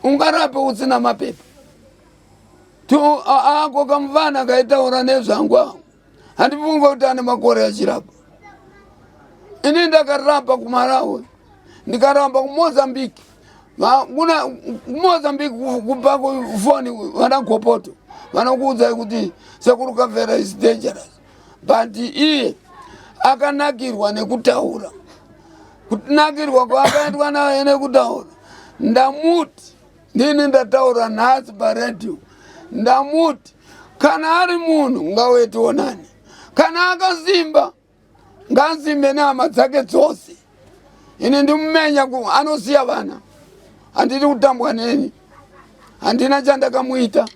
Ungarape usina mapepa. To ako kamuvana kaitaura nezvangu ako. Handifunge kuti ane makore achirapa. Ini ndakarapa kuMalawi, ndikaramba kuMozambique. Kuna kuMozambique kubva kufoni vana Gopoto vanokuudzai kuti Sekuru Kafera is dangerous. But iye akanakirwa nekutaura. Kunakirwa kwaakaitwa naye nekutaura. Ndamuti ndini ndataura nhasi paredhiyo, ndamuti kana ari munhu ngauye tionane, kana akasimba ngaasimbe nehama dzake dzose. Ini ndimumenya anosiya vana, handidi kutambwa neni, handina chandakamuita.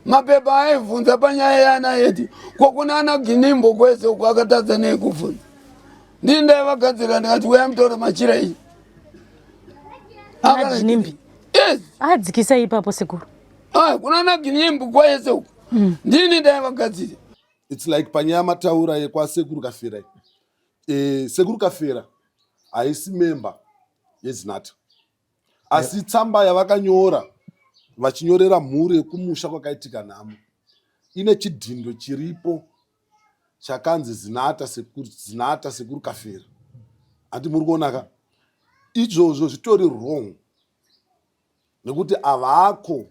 Mapepa aibvunza panyaya yaana yeti ko kuna ana Ginimbo kwese uko akatadza nei kubvunza. Ndini ndaivagadzira ndikati uyai mutore machira iyi. Ana Ginimbi? Yes. Adzikisa ipapo sekuru. Ah, kuna ana Ginimbi kwese uko. Ndini ndaivagadzira. It's like panyaya mataura yekwasekuru Kafera. Sekuru Kafera haisi member yeZinatha. Asi tsamba yavakanyora vachinyorera mhuri yekumusha kwakaitika nhamo ine chidhindo chiripo chakanzi Zinatha sekuru, Zinatha sekuru Kafera. Hanti muri kuonaka? Izvozvo zvitori wrong nekuti havako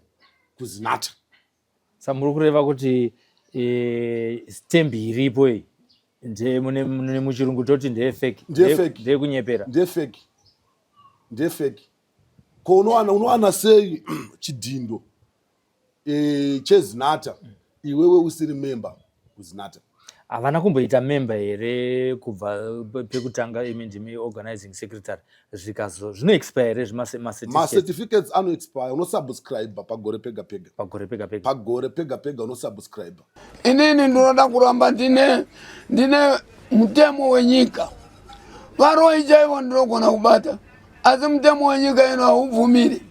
kuZinatha. Sa muri kureva kuti stamp iripo iyi nde mune muchirungu toti ndeye fake, Ndeye fake. ndeye kunyepera. Ndeye fake. Ndeye fake. Ko unowana sei chidhindo cheZinatha iwewe usiri member kuZinatha? Havana kumboita member here kubva pekutanga imi ndimi organizing secretary zvikazo zvino expire here zvima certificates ano expire, unosubscribe pagore pega pega. Pagore pega pega. Pagore pega pega unosubscribe. Inini ndinoda kuramba ndine mutemo wenyika. Varoi chaivo ndinogona kubata, asi mutemo wenyika ino haubvumiri.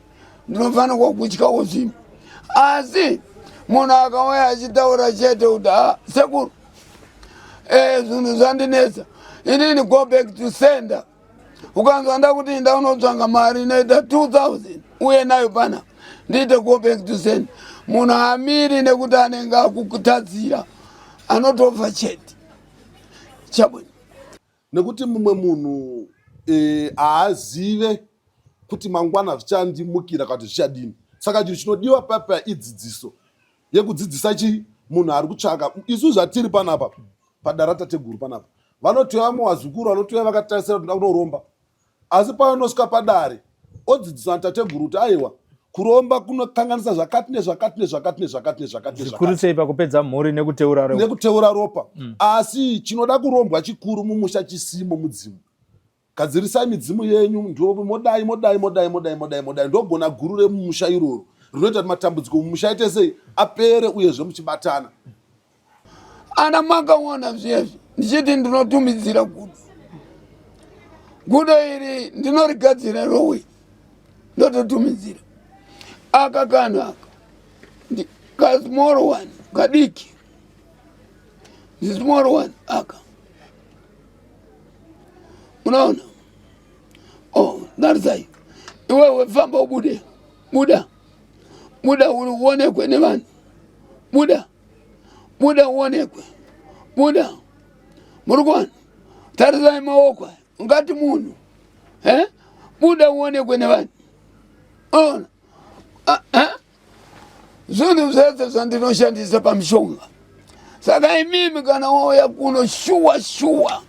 Ndinofanirwa kutyawo zvinhu. Asi munhu akauya achitaura chete kuti ha sekuru, zvinhu zvandinetsa, inini go back to sender. Ukanzwa ndakuti inda unotsvanga mari inoita 2000 uye nayo pana ndiite go back to sender. Munhu haamiri nekuti anenge akukutadzira, anotobva chete. Chabwino. Nekuti mumwe munhu haazive kuti mangwana zvichandimukira kana kuti zvichadini. Saka chinhu chinodiwa papa idzidziso yekudzidzisa chi munhu ari kutsvaka. Isu zvatiri panapa padara tateguru panapa vanotouya vamwe vazukuru vanotouya vakatarisira kuti kunoromba, asi pavanosvika padare odzidziswa natateguru kuti aiwa, kuromba kunokanganisa zvakati nezvakati nezvakati nezvakati nezvakati. Zvikuru sei pakupedza mhuri nekuteura ropa. Nekuteura ropa. Asi chinoda kurombwa chikuru mumusha chisimo mudzimu. Gadzirisai midzimu yenyu, ndo modai modai modai modai modai modai, ndogona guru remumusha iroro rinoita kuti matambudziko mumusha aite sei apere, uyezve muchibatana. Ana makaona zvezvi ndichiti ndinotumidzira gudo, gudo iri ndinorigadzira rowe ndototumidzira aka kanhu aka kasmall one kadiki, small one aka unaona. Oh, ndarisai iwewe, famba ubude, buda buda uonekwe nevanhu, buda buda uonekwe, buda. Muri kuona, tarisai maoko aya ungati munhu buda uonekwe nevanhu. Ona zvinhu zvese zvandinoshandisa pamishonga. Saka imimi kana wauya kuno shuwa shuwa,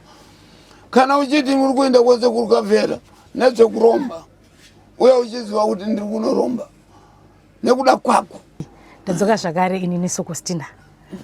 kana uchiti muri kuenda kwese kuri Kafera nezvekuromba, uya uchiziva kuti ndiri kunoromba nekuda kwako. Ndadzoka zvakare inini Sokostina,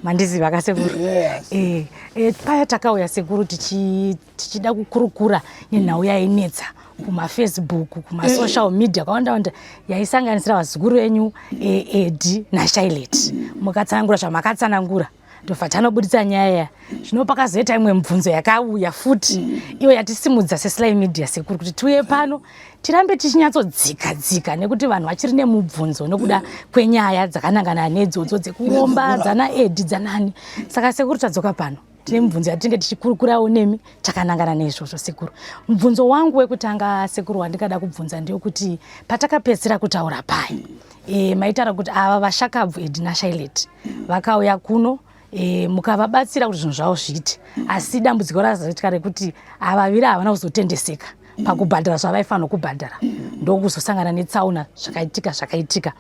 mandiziva kasekuru? Yes. Paya takauya sekuru tichida kukurukura nenhau yainetsa kumafacebook, kumasocial media kwawanda wanda, yaisanganisira vazukuru venyu Edi naShailet. Mukatsanangura zvamakatsanangura, ndobva tanobuditsa nyaya. Zvino pakazoita imwe mibvunzo yakauya futi iyo yatisimudza seSly Media sekuru, kuti tiuye pano tirambe tichinyatsodzika dzika, nekuti vanhu vachiri nemubvunzo nekuda kwenyaya dzakanangana nedzodzo dzekuromba dzana Edi dzanani. Saka sekuru, tadzoka pano. Tine mibvunzo yatinenge tichikurukurawo nemi takanangana neizvozvo sekuru. Mubvunzo wangu wekutanga sekuru wandingada kubvunza ndewekuti patakapedzisira kutaura pai e, maitaura kuti ava vashakabvu Edi naShailet vakauya kuno e, mukavabatsira kuti zvinhu zvavo zviite, asi dambudziko razoitika rekuti avaviri havana kuzotendeseka pakubhadhara zvavaifanira kubhadhara, ndokuzosangana netsaona zvakaitika zvakaitika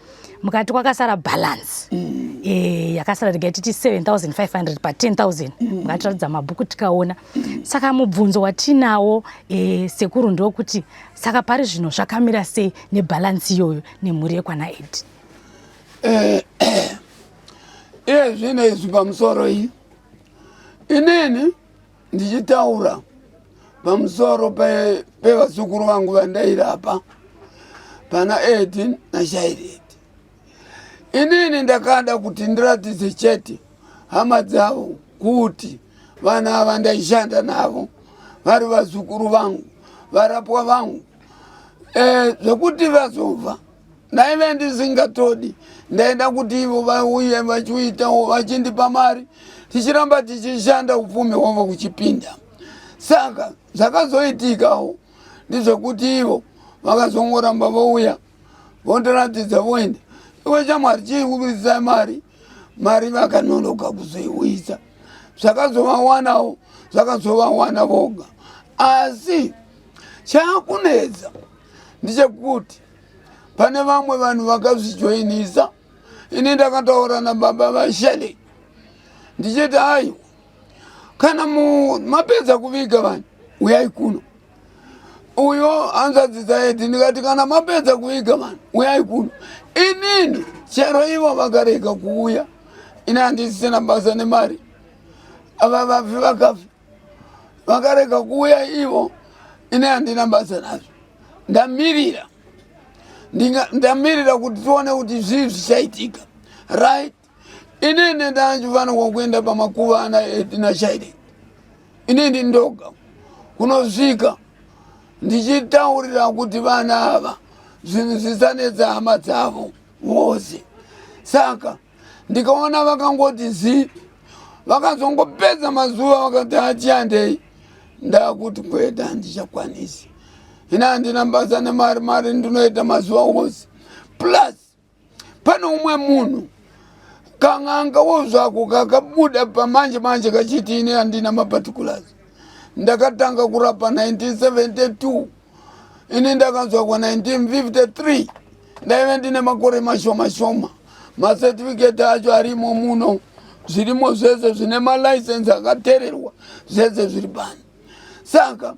mukati kwakasara balance e, yakasara regai titi 7500 pa 10000 mukatiratidza mabhuku tikaona. Saka mubvunzo watinawo e, sekuru ndokuti saka pari zvino zvakamira sei nebalance iyoyo nemhuri yekwana Edi? Iye zvino izvi pamusoro iyi, inini ndichitaura pamusoro pevazukuru vangu vandairapa pana Edi naShaireti, inini ndakada kuti ndiratidze chete hama dzavo kuti vana ava ndaishanda navo vari vazukuru vangu, varapwa vangu. Zvekuti vazobva ndaive ndisingatodi, ndaida kuti ivo vauye vachiitawo vachindipa mari, tichiramba tichishanda, upfumi hwavo kuchipinda. Saka zvakazoitikawo ndezvekuti ivo vakazongoramba vouya vondiratidza voenda, iwe shamwari chiiuyisa mari. Mari vakanonoka kuzoiuyisa, zvakazovawanawo zvakazovawana voga. Asi chaakunetsa ndechekuti pane vamwe vanhu vakazvijoinisa. Ini ndakataura nababa vaShelley ndichiti, aiwa, kana mapedza kuviga vanhu uyai kuno. Uyo hanzvadzi dzaEdi, ndikati kana mapedza kuviga vanhu uyai kuno. Inini chero ivo vakarega kuuya, ini handisina basa nemari. Ava vafi vakafi, vakarega kuuya ivo, ini handina basa nazvo. Ndamirira, ndamirira kuti tione kuti zvii zvichaitika, right? Inini ndachifanirwa kuenda pamakuva ana Edi naShairi, inini ndoga kunosvika ndichitaurira kuti vana ava zvinhu zvisanetsa hama dzavo vose. Saka ndikaona vakangoti zi, vakazongopedza mazuva vakati hatiandei, ndakuti kwete, handichakwanisi. Ina handina basa nemari, mari ndinoita mazuva ose. Plus pane umwe munhu kan'angawo zvako kakabuda pamanje manje kachiti ine handina maparticulars. Ndakatanga kurapa 1972, ini ndakanzwa kwa 1953, ndaive ndine makore mashoma shoma. Macertificate acho arimo muno, zvirimo zvese, zvine malicense akatererwa, zvese zviri pano. Saka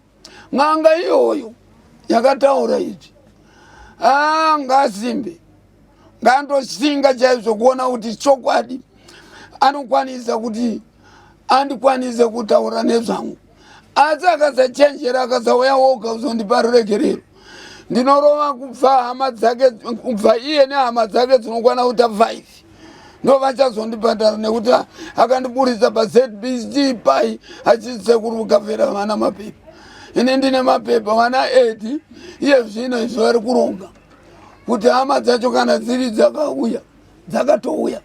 n'anga iyoyo yakataura izvi, aa, ngasimbe, ngandoshinga chaizvo kuona kuti chokwadi anokwanisa kuti andikwanise kutaura nezvangu. Asi akasachenjera, akasauya woga kuzondipa ruregerero, ndinorova kubva hama dzake, kubva iye nehama dzake dzinokwana kuita 5 ndo vachazondibhadhara, nekuti akandiburitsa paZBC pai achisekuru kukavhera vana mapepa. Ini ndine mapepa. Vana Edi iye zvino izvi vari kuronga kuti hama dzacho kana dziri dzakauya, dzakatouya,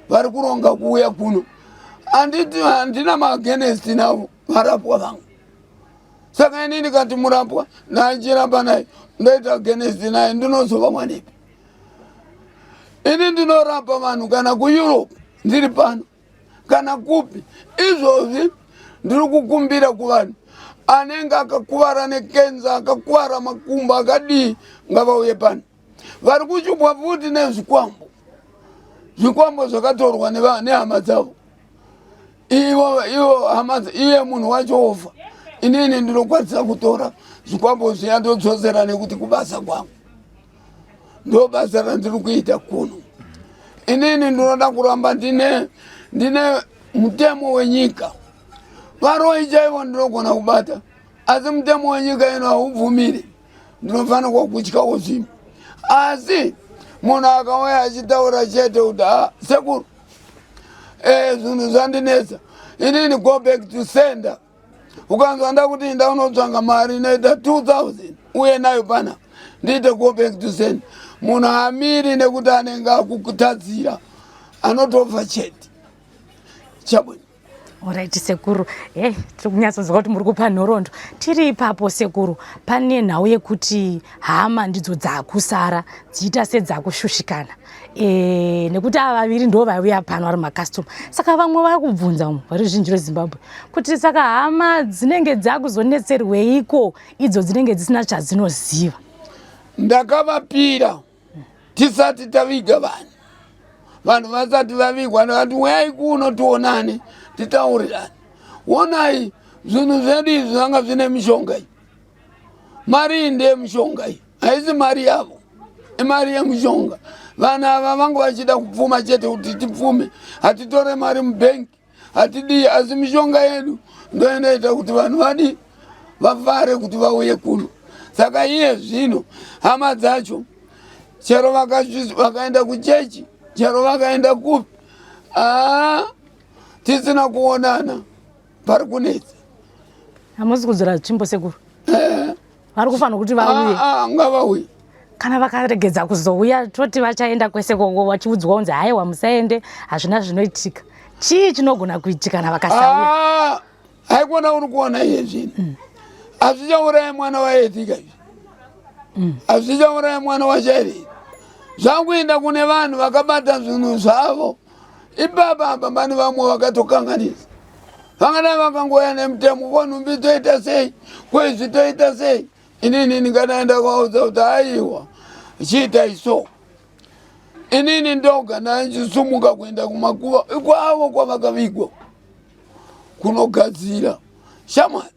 vari kuronga kuuya kuno. Handiti handina maagainst navo varapwa vangu. Saka ini ndikati murapwa ndachiramba naye, ndoita against naye, ndinozova mwanepi? Ini ndinorapa vanhu kana kuEurope ndiri pano, kana kupi. Izvozvi ndiri kukumbira kuvanhu anenge akakuvara nekenza, akakuvara makumbo, akadii, ngavauye pano. Vari kuchupwa futi nezvikwambo, zvikwambo zvakatorwa nehama dzavo ivo ivo hama, iye munhu wacho ofa. Inini ndinokwanisa kutora zvikwambo zviya ndodzosera, nekuti kubasa kwangu, ndo basa randiri kuita kuno. Inini ndinoda kuramba ndine mutemo wenyika. Varoi chaivo ndinogona kubata, asi mutemo wenyika ino haubvumiri. Ndinofanirwa kutyawo zvinhu. Asi munhu akauya achitaura chete kuti, ha, sekuru, zvinhu zvandinetsa, inini go back to sender. Ukanzwa ndakuti inda unotsvanga mari inoita 2000 uye nayo pana ndiite go back to sender, munhu haamiri nekuti anenge akukutadzira, anotobva chete chabwino. Alright sekuru, hey, tiri kunyatsonzwa kuti muri kupa nhoroondo. Tiri ipapo sekuru, pane nhau yekuti hama ndidzo dzakusara dziita sedzakushushikana e, nekuti ava vaviri ndo vaiuya pano vari makastoma. Saka vamwe vari kubvunza umu veruzhinji rweZimbabwe kuti saka hama dzinenge dzakuzonetserweiko idzo dzinenge dzisina chadzinoziva. Ndakavapira tisati taviga vanhu, vanhu vasati vavigwa, ndakati uyai kuno tionane titaurirane. Wonai zvinhu zvedu izvi zvanga zvine mishonga iyi, mari iyi ndeyemishonga iyi, haisi mari yavo, imari yemushonga. Vanhu ava vanga vachida kupfuma chete, kuti tipfume, hatitore mari mubhenki, hatidii, asi mishonga yedu ndoinoita kuti vanhu vadi vafare kuti vauye kuno. Saka iye zvino hama dzacho chero vakaenda kuchechi, chero vakaenda kupi, aa tisina kuonana pari kunetsa. Hamusi kudzora tsvimbo sekuru? Vari kufanira kuti vauye. Ah, ah, ngavauye. Kana vakaregedza kuzouya, toti vachaenda kwese koko vachiudzwa kunzi haiwa musaende, hazvina zvinoitika. Chii chinogona kuitika kana vakasauya? Ah, haikona uri kuona iye zvino hazvichauraya mwana waEtika izvi, hazvichauraya mwana waShairei. Zvakuenda kune vanhu vakabata zvinhu zvavo ipapa apa, pane vamwe vakatokanganisa, vangadai vakangouya nemutemo, ko nhumbi toita sei, ko izvi toita sei. Inini ndingadai ndakaudza kuti aiwa, chiitai so. Inini ndoga ndaichisumuka kuenda kumakuva ikwavo kwavakavigwa kunogadzira. Shamwari,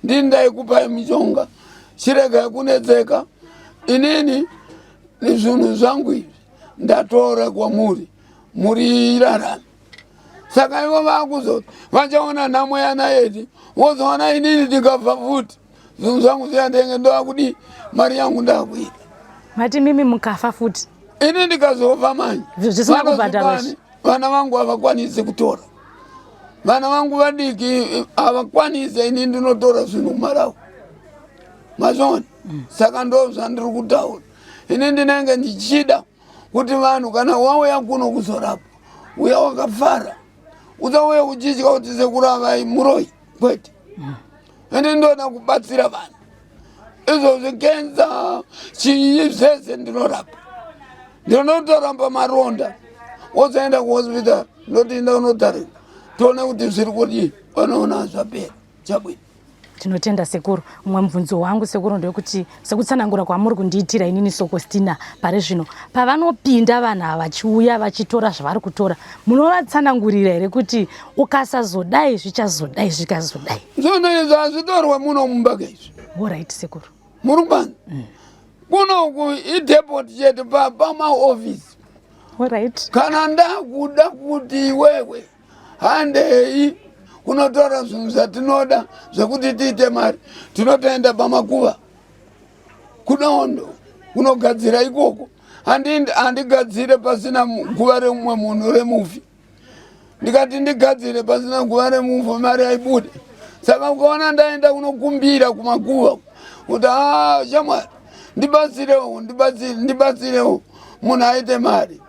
ndini ndaikupai mishonga, chiregai kunetseka. Inini zvinhu zvangu izvi ndatora kwamuri, muri irarame. Saka ivo vakuzoti vachaona nhamo yanaEti, vozoona inini ndikabva futi, zvinhu zvangu zviya ndenge ndovakudii, mari yangu ndakuita. Mati mimi mukafa futi? Ini ndikazofa manje zvisina kubhadharwa, vana vangu havakwanisi kutora, vana vangu vadiki havakwanisi. Ini ndinotora zvinhu kuMalawi, mazviona? Saka ndo zvandiri kutaura. Ini ndinenge ndichida kuti vanhu kana wauya kuno kuzorapwa, uya wakafara, usauya uchitya kuti sekurava muroi, kwete. Ende ndoda kubatsira vanhu. Izvozvi kenza, chii, zvese ndinorapa. Ndinotoramba maronda, wozoenda kuhospital, ndoti enda unotarira tione kuti zviri kudii, vanoona zvapera, chabwino. Tinotenda sekuru. Mumwe mubvunzo wangu sekuru ndewekuti, sekutsanangura kwamuri kundiitira inini Sokostina pari zvino, pavanopinda vanhu ava vachiuya vachitora zvavari kutora, munovatsanangurira here kuti ukasazodai zvichazodai, zvikazodai? Zvinhu izvi hazvitorwe muno mumba izvi. Alright sekuru. Muri kubanza kunoku idepot chete, pamaofisi. Alright. Kana ndakuda kuti iwewe handei kunotora zvinhu zvatinoda zvekuti tiite mari, tinotoenda pamakuva kudondo kunogadzira ikoko. Handigadzire pasina guva remumwe munhu, remufi. Ndikati ndigadzire pasina guva remufi, mari haibude. Saka ukaona ndaenda kunokumbira kumakuva kuti a shamwari, ndibatsirewo, ndibatsire, ndibatsirewo munhu aite mari,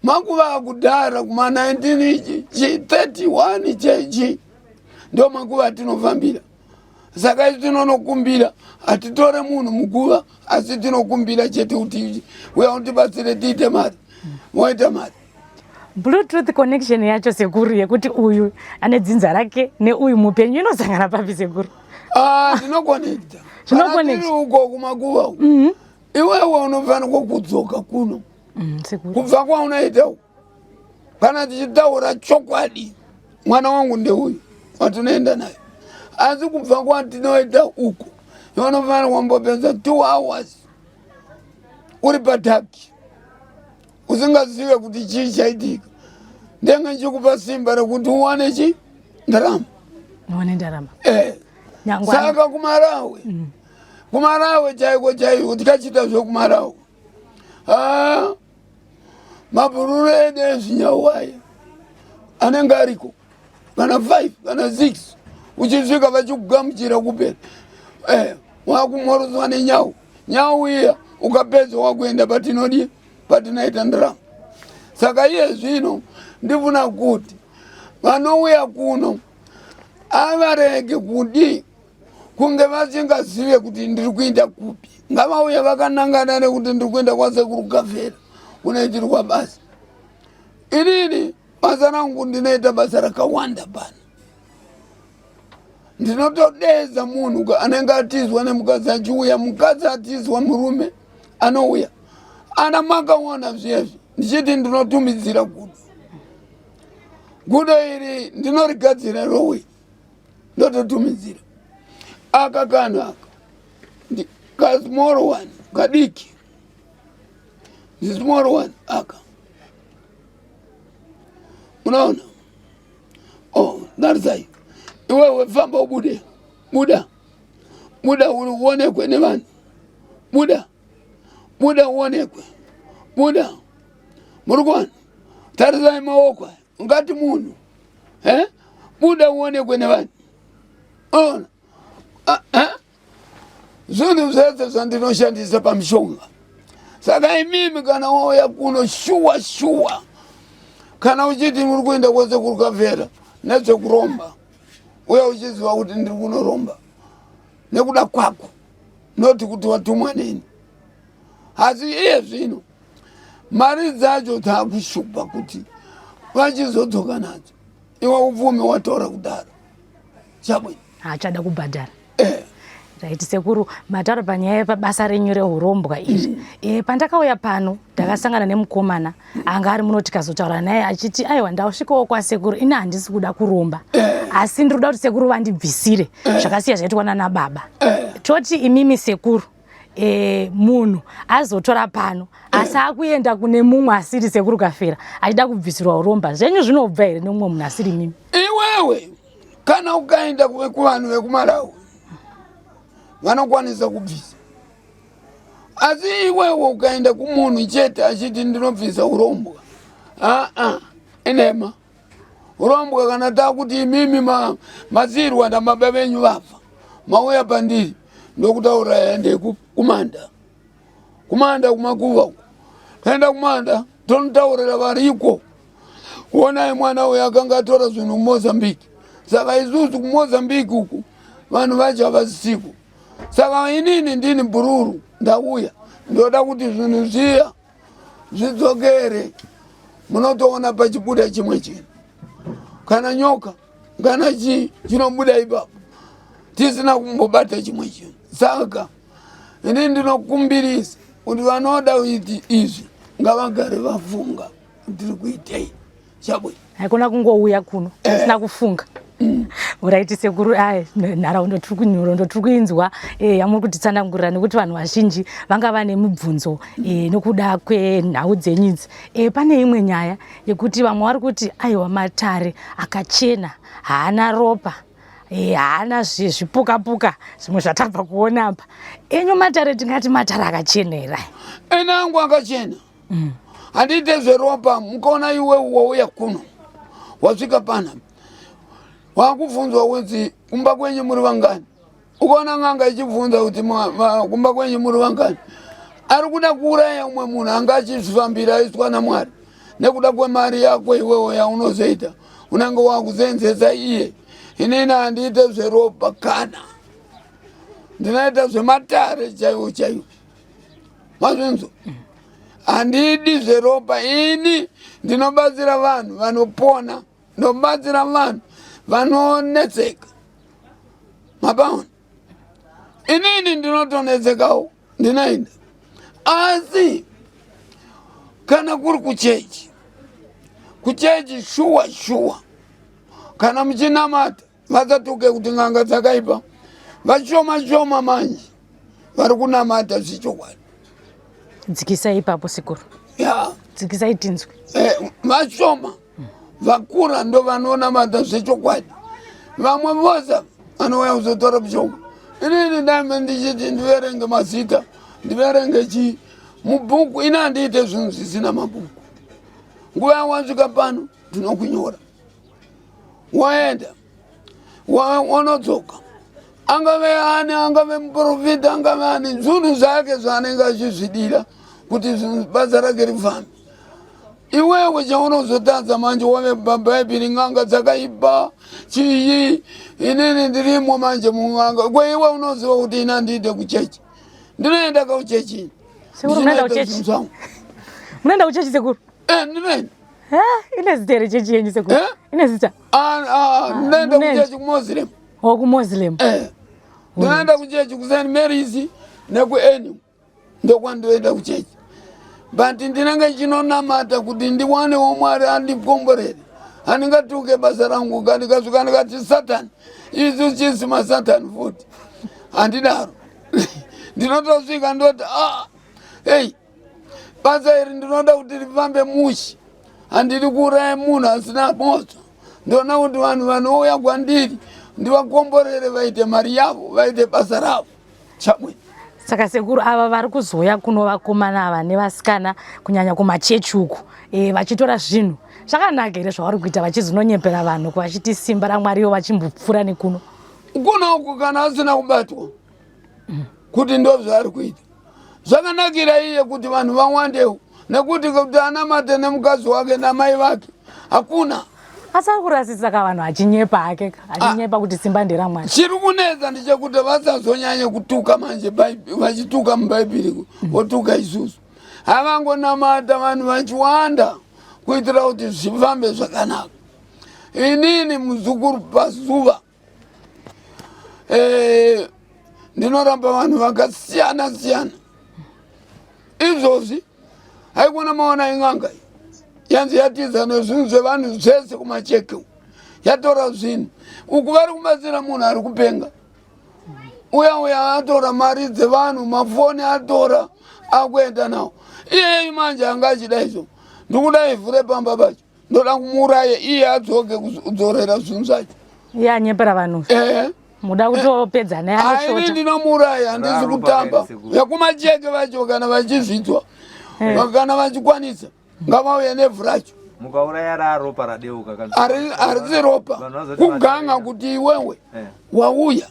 makuva akudhara kuma 1931 chechi ndo makuva atinofambira. Saka isi tinonokumbira, hatitore munhu muguva, asi tinokumbira chete kuti uya utibatsire tiite mari, waita mari. Bluetooth connection yacho sekuru, yekuti uyu ane dzinza rake neuyu mupenyu, inosangana papi sekuru? Ah, tinokonekta. Zvinoconnect. Tiri uko kumakuva uko, iwewe unofanirwa kudzoka kuno. Sekuru. Kubva kwaunoita uko, kana tichitaura chokwadi, mwana wangu ndeuyu watinoenda naye, asi kubva kwatinoita uko iwe unofanira kumbopedza 2 hours uri pataki, usingazive kuti chii chaitika. Ndenge ndichikupa simba rekuti uwane chi ndarama. Uwane ndarama. Eh. Nyangwana. Saka kuMalawi, kuMalawi chaiko chaiko, tikachita zvekuMalawi, ah, mabhururu edu ezvinyau aya anenge ariko kana 5 kana 6, uchisvika vachikugamuchira kupera, wakumhoroswa nenyau. Nyau iya ukapedza wakuenda patinodi patinoita ndarama. Saka iye zvino ndifuna kuti Vanouya kuno avarege kudi kunge vasingazive kuti ndiri kuenda kupi. Ngavauye vakanangana nekuti ndiri kuenda kwasekuru Kafera kunoitirwa basa. Inini basa rangu ndinoita basa rakawanda pano. Ndinotodedza munhu anenge atizwa nemukadzi achiuya, mukadzi atizwa murume anouya. Ana makaona zviye ndichiti ndinotumidzira gudo. Gudo iri ndinorigadzira rowe ndototumidzira. Aka kanhu aka ka small one kadiki, the small one aka, unaona? Oh, ndarisai iwewe, famba ubude, buda, buda uonekwe nevanhu, buda, buda uonekwe, buda. Muri kuona? Tarisai maoko aya, ungati munhu eh? Buda uonekwe nevanhu. Ona eh? Zvinhu zvese zvandinoshandisa pamishonga. Saka imimi kana wauya kuno, shuwa shuwa, kana uchiti muri kuenda kwose kuri Kafera nezvekuromba, uya uchiziva kuti ndiri kunoromba nekuda kwako, noti kuti watumwa neni. Asi iye zvino mari dzacho dzakushupa kuti vachizodzoka nadzo, iwe upfumi watora kudaro chabwino. Haachada kubhadhara. Right, sekuru, mataura panyaya yepabasa renyu reurombwa iri. Pandakauya pano ndakasangana nemukomana anga ari muno, tikazotaura naye achiti, aiwa, ndasvikawo kwasekuru, ini handisi kuda kuromba, asi ndiri kuda kuti sekuru vandibvisire zvakasiya zvaitwa nana baba. Toti imimi sekuru, munhu azotora pano asi akuenda kune mumwe asiri sekuru Kafera achida kubvisirwa uromba, zvenyu zvinobva here nemumwe munhu asiri mimi? Iwewe kana ukaenda kuvanhu vekuMalawi vanokwanisa kubvisa, asi iwewe ukaenda kumunhu chete achiti ndinobvisa urombwa, aa, inema. Urombwa kana takuti imimi masirwa nababa venyu vafa, mauya pandiri, ndokutaura ende kumanda, kumanda kumakuva uko. Taenda kumanda, tonotaurira variko, onai mwana uyu akanga atora zvinhu kuMozambique. Saka isusu kuMozambique uku vanhu vacho havasisiko. Saka inini ndini bhururu, ndauya ndoda kuti zvinhu zviya zvidzokere. Munotoona pachibuda chimwe chinhu, kana nyoka kana chii chinobuda ipapo tisina kumbobata chimwe chinhu. Saka ini ndinokumbirisa kuti vanoda kuiti izvi ngavagare vafunga tiri kuitei chabwe. Haikona kungouya kuno usina kufunga. Alright sekuru, ai, nharaunda tiri kunhoroondo tiri kuinzwa yamuri kutitsanangurira, nekuti vanhu vazhinji vanga vane mibvunzo nokuda kwenhau dzenyu idzi. Pane imwe nyaya yekuti vamwe vari kuti, aiwa, matare akachena, haana ropa, haana zvipuka puka zvimwe zvatabva kuona apa. Enyu matare tingati matare akachena here? Ene angu akachena, handiite zveropa. Mukaona iwe wauya kuno, wasvika pana, wakubvunzwa kunzi kumba kwenyu muri vangani. Ukaona n'anga ichibvunza kuti kumba kwenyu muri vangani, ari kuda kuuraya umwe munhu anga achizvifambira aiswa naMwari. Nekuda kwemari yako iwewo yaunozoita, unenge wakusenzesa iye. Inini handiite zveropa, kana ndinoita zvematare chaiwo chaiwo. Mazvinzwa? Handidi zveropa ini. Ndinobatsira vanhu vanopona, ndobatsira vanhu vanonetseka. Mapaona, inini ndinotonetsekawo, ndinoenda. Asi kana kuri kuchechi, kuchechi shuwa shuwa, kana muchinamata, vasatuke kuti n'anga dzakaipa. Vashoma shoma manje vari kunamata zvechokwadi. Dzikisai ipapo sekuru. Ya. Dzikisai tinzwe. Vashoma vakura ndo vanonamata zvechokwadi. Vamwe vose vanouya kuzotora mushonga. Inini dame ndichiti ndiverenge mazita, ndiverenge chii mubhuku, ini handiite zvinhu zvisina mabhuku. Nguva yawasvika pano ndinokunyora, waenda, wanodzoka, angave ani, angave muprofita, angave ani, zvinhu zvake zvaanenge achizvidira kuti basa rake rifambe. Iwewe chaunozotadza manje wave pabhaibheri n'anga dzakaipa chii inini ndirimo manje mun'anga kweiwe unoziva kuti ini handiinde kuchechi ndinoenda kauchechi Sekuru munoenda kuchechi? Munoenda kuchechi sekuru? Eh, ndinoenda. Eh, ine zita here chechi yenyu sekuru? Eh? Ine zita? Ah, ah, ndinoenda kuchechi kuMuslim. Oh, kuMuslim. Eh. Ndinoenda kuchechi kuSt Mary's nekuEnu. Ndokwandoenda kuchechi. But ndinenge ndichinonamata kuti ndiwanewo Mwari andikomborere. Handingatuke basa rangu ndikasvika ndikati Satan. Isu chisi maSatan futi. Handidaro. Ndinotosvika ndoti ah, hey, basa iri ndinoda kuti rifambe mushe. Handidi kuuraya munhu asina mhosva. Ndoona kuti vanhu vanouya kwandiri ndivakomborere vaite mari yavo, vaite basa ravo. Chamwe. Saka sekuru ava vari kuzouya kuno vakomana ava nevasikana kunyanya kumachechi uku e, vachitora zvinhu zvakanaka here zvavari kuita vachizononyepera vanhu vachiti simba ramwari ivo vachimbopfuura nekuno kuno uku kana asina kubatwa kuti ndo zvaari kuita zvakanakira iye kuti vanhu vawandewo nekuti kuti anamate nemukadzi wake namai vake hakuna asi ari kurasisa ka vanhu achinyepa hake achinyepa ah. kuti simba nderamwari chiri kunetsa ndechekuti vasazonyanye kutuka manje vachituka mubhaibheri votuka isusu havangonamata vanhu vachiwanda kuitira kuti zvifambe zvakanaka inini muzukuru pazuva eh, ndinoramba vanhu vakasiyana siyana izvozvi haikona maona in'anga yanzi yatiza nezvinhu zvevanhu zvese kumacheke yatora zvinhu uku vari kubatsira munhu ari kupenga uya uya atora mari dzevanhu mafoni atora akuenda nawo iyeyu manje anga achida izvo ndikuda ivhu repamba pacho ndoda kumuuraya iye adzoke kudzorera zvinhu zvacho iye anyepera vanhu eh. muda kutopedza naye anoshota ini ndinomuuraya handisi kutamba vekumacheke vacho kana vachizvidzwa eh. kana vachikwanisa ngavauye nevhu racho mukauraya raropa radeuka harisi ropa kuganga kuti iwewe eh. wauya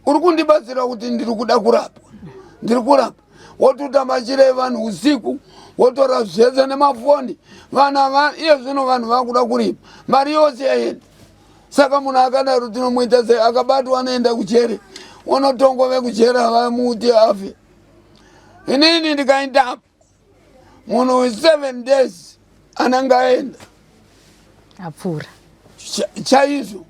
uri kundibatsira kuti ndiri kuda kurapwa ndiri kurapa wotuta machira evanhu usiku wotora zvese nemafoni vana iye zvino vanhu vakuda kurima mari yose yaenda saka munhu akadaro tinomuita sei akabatwa anoenda kujere unotongwa vekujere havamuti afe inini ndikaenda munhu seven days anenge aenda apfuura chaizvo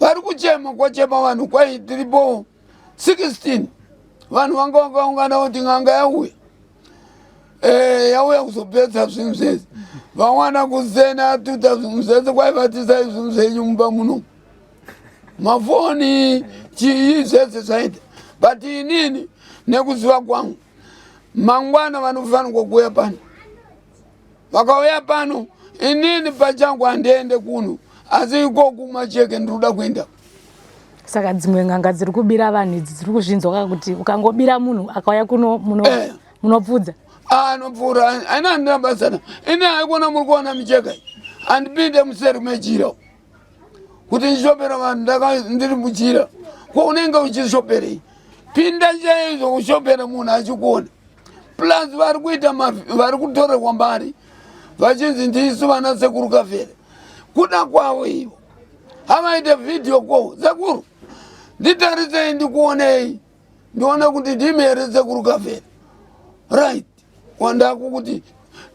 vari kuchema kwachema vanhu kwai tiripo 16 vanhu vanga vakaungana kuti n'anga yauya eh, yauya kuzopedza zvinhu zvese vawana kusena atuta zvinhu zvese kwaivatisai zvinhu zvenyu mumba muno mafoni chii zvese zvaita but inini nekuziva kwangu mangwana vanofanirwa kuuya pano vakauya pano inini pachangu handiende kuno asi iko kumacheke ndinoda kuenda saka dzimwe n'anga dziri kubira vanhu idzi dziri kuzvinzwa ka kuti ukangobira munhu akauya kuno eh. munopfudza ah, anopfuura aina handina basa na ini haikona muri kuona micheka iyi handipinde museri mejira kuti ndishopera vanhu ndiri mujira ko unenge uchishoperei pinda chaizvo kushopera munhu achikuona plus vari kuita vari kutorerwa mari vachinzi ndisu vana sekuru kafere kuda kwavo ivo havaite vhidhiyo ko sekuru nditarisei ndikuonei ndione kuti ndimi here sekuru kafere right wandaku kuti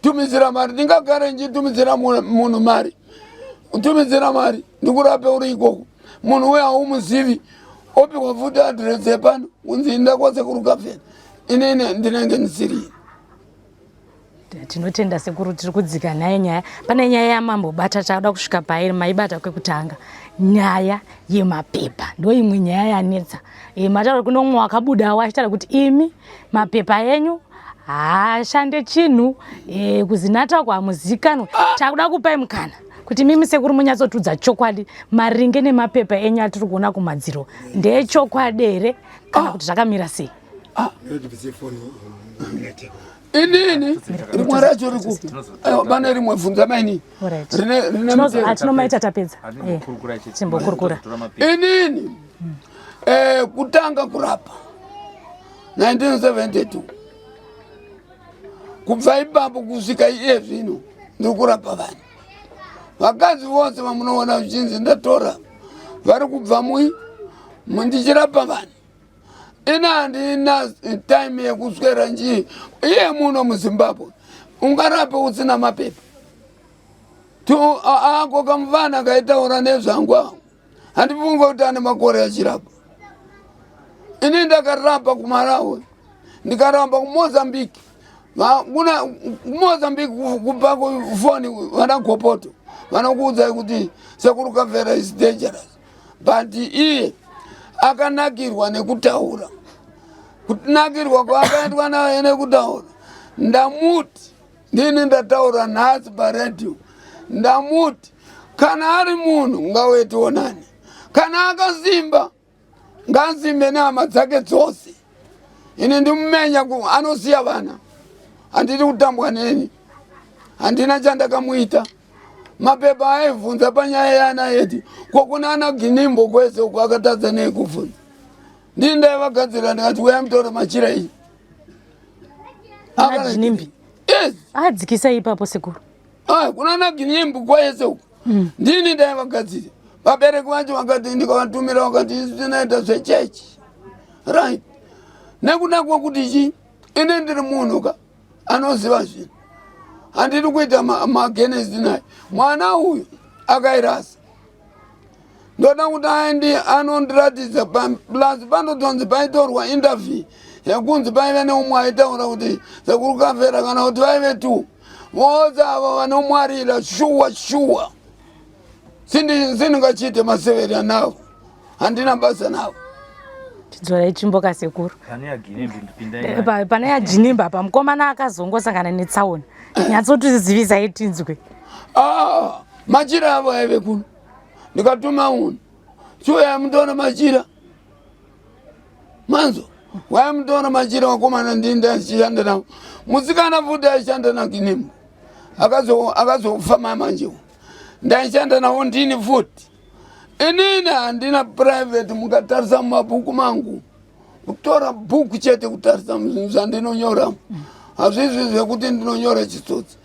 tumidzira mari ndingagare ndichitumidzira munhu mari tumidzira mari ndikurape uri ikoko munhu uyo haumuzivi opiwa futi adresi yepano kunzi inda kwasekuru kafere inini ndinenge ndisiri tinotenda sekuru tiri kudzika naye nyaya pane nyaya yamambobata takuda kusvika pairi maibata kwekutanga nyaya yemapepa ndo imwe nyaya yanetsa e, mataura kune umwe wakabudawo achitaura kuti imi mapepa enyu haashande chinhu e, kuzinata uko hamuzikanwe ah. takuda kupai mukana kuti mimi sekuru munyatsotudza chokwadi maringe nemapepa enyu atiri kuona kumadziro ndeechokwadi here kana ah. kuti zvakamira sei ah. Inini rimwe racho rikupi? Pane rimwe bvunza maini. Rine rine atinomaita tapedza. Eh, timbokurukura. Inini eh kutanga kurapa 1972. Kubva ipapo kusvika iye zvino ndiri kurapa vanhu. Vakadzi vose vamunoona zvichinzi ndatora vari kubva mui ndichirapa vanhu. Ini handina time yekuswera njii iye muno muZimbabwe ungarape usina mapepa. Ako kamufana kaitaura nezvangu ako handifunge kuti ane makore achirapa. Ini ndakarapa kuMalawi, ndikaramba kuMozambique. Kuna kuMozambique kubva kufoni vana gopoto vanokuudzai kuti sekuru Kafera is dangerous, but iye akanakirwa nekutaura. Kunakirwa kwaakaitwa naye nekutaura, ndamuti ndini ndataura nhasi paredhiyo, ndamuti kana ari munhu ngauye tionane, kana akasimba ngasimbe nehama dzake dzose. Ini ndimumenya anosiya vana, handidi kutambwa neni, handina chandakamuita. Mapepa aibvunza panyaya yaana yeti ko kuna ana Ginimbo kwese uko akatadza nei kubvunza. Ndini ndaivagadzira ndikati uyai mutore machira iyi. Ana Ginimbi? Yes. Adzikisa ipapo sekuru. Ah, kuna ana Ginimbi kwese uko. Ndini ndaivagadzira. Vabereki vacho vakati ndikavatumira vakati isu tinoita zvechechi. Right. Nekuda kwekuti chi ini ndiri munhu ka anoziva zvinhu. Handidi kuita magenesi naye. Mwana uyu akairasa. Ndoda kuti aende anondiratidza plus panotonzi paitorwa interview yekunzi paive neumwe aitaura kuti sekuru Kafera kana kuti vaive tu vose avo vanomwarira shuwa shuwa sindingachiite maseveri anavo, handina basa navo. Chidzorai tsvimbo kasekuru. Pane yaGinimbi apa mukomana akazongosangana netsaona. Nyatsotizivisai tinzwe. Ah, machira avo aive kuno. Ndikatuma unhu. Chiuya mutoona machira. Manzo, waya mutoona machira wakomana ndini ndachishanda navo. Musikana futi aishanda naGinimbi. Akazofa manje. Ndaishanda navo ndini futi. Inini handina private, mukatarisa mumabhuku mangu. Kutora bhuku chete kutarisa zvinhu zvandinonyora. Hazvizvi zvekuti ndinonyora chitsotsi.